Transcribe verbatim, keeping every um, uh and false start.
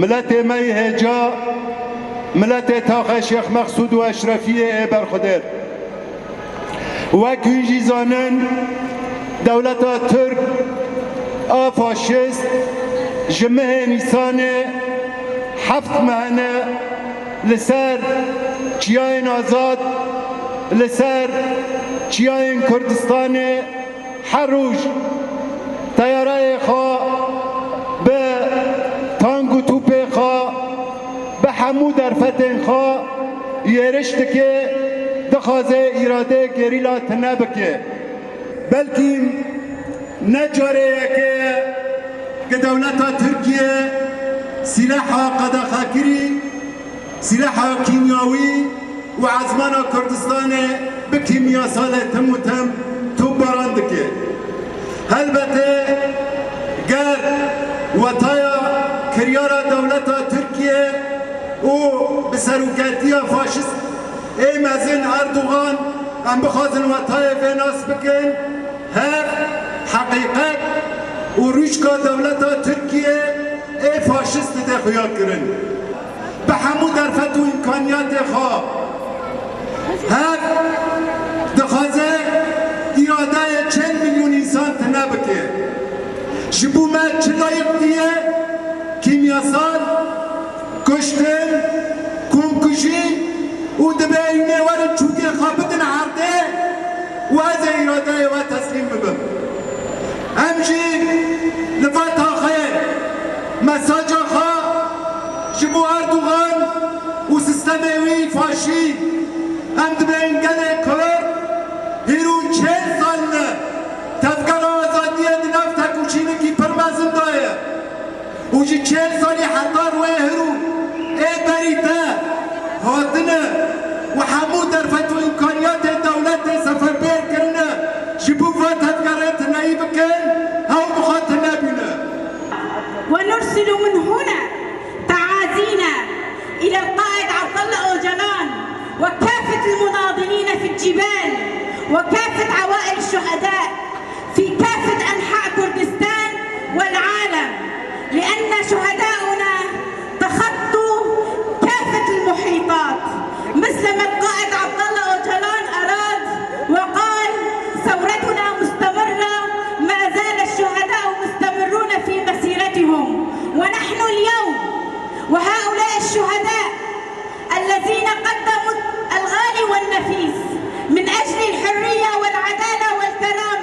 Miletê me yê hêja, miletê taxê Şêx Mexsûd û Eşrefiyê ê berxwedêr. Wek hûn jî zanin, dewleta Tirk a faşîst ji mehê Nîsanê heft meh e li ser çiyayên azad, li ser çiyayên Kurdistanê her roj teyareyê xwe bi tank û tûpê xwe, bi hemû derfetên xwe êriş dike, dixwaze îradeyê gerîla tune bike. Belkî ne carê yekê ye ku dewleta Tirkiye sîleha qedexekirî, sîleha kîmyawî û ezmana Kurdistanê bi kîmyasalê tim û tim topbaran dike. Helbete ger wetaya kiryara dewleta Tirkiye û bi serokatiya faşîst ê mezin Erdogan em bixwazin wetayê vê nas bikin, hev heqîqet û rûşka dewleta Tirkiye ê faşîst dide xuya kirin. Bi hemû derfet û îmkaniyatê xwe hev dixwaze îradeyê çend milyon însan tune bike. Ji bo me çi layîqtî ye? Kîmyasal, kuştin, komkujî û dibê hûn ê werin çûkê xwe bidin erdê û ez ê îradeyê we teslîm bibim. Em jî li va taxê mesaja xwe ji bo Erdogan û sistemê wî faşî, em dibên gelê Kurd hîrû çil sal ne tevgera azadiyê di nav tekoçînikî pir mezin de ye. Û ji çil salî heta rûyê hîrû ê berî te hatine û hemû derfet û îmkaniyatê dewletê seferber kirine ji bo va tevgerê tuneyî bikin, ew bi xwe tune bûne. ونرسل من هنا تعازينا إلى القائد عبد الله أوجلان وكافة المناضلين في الجبال وكافة عوائل الشهداء في كافة أنحاء كردستان والعالم، لأن شهداؤنا تخطوا كافة المحيطات، مثل ما القائد عبد الله أوجلان أراد وقال: ثورتنا مستمرة ما زال الشهداء مستمرون في مسيرتهم، ونحن اليوم وهؤلاء الشهداء الذين قدموا الغالي والنفيس من أجل الحرية والعدالة والكرامة.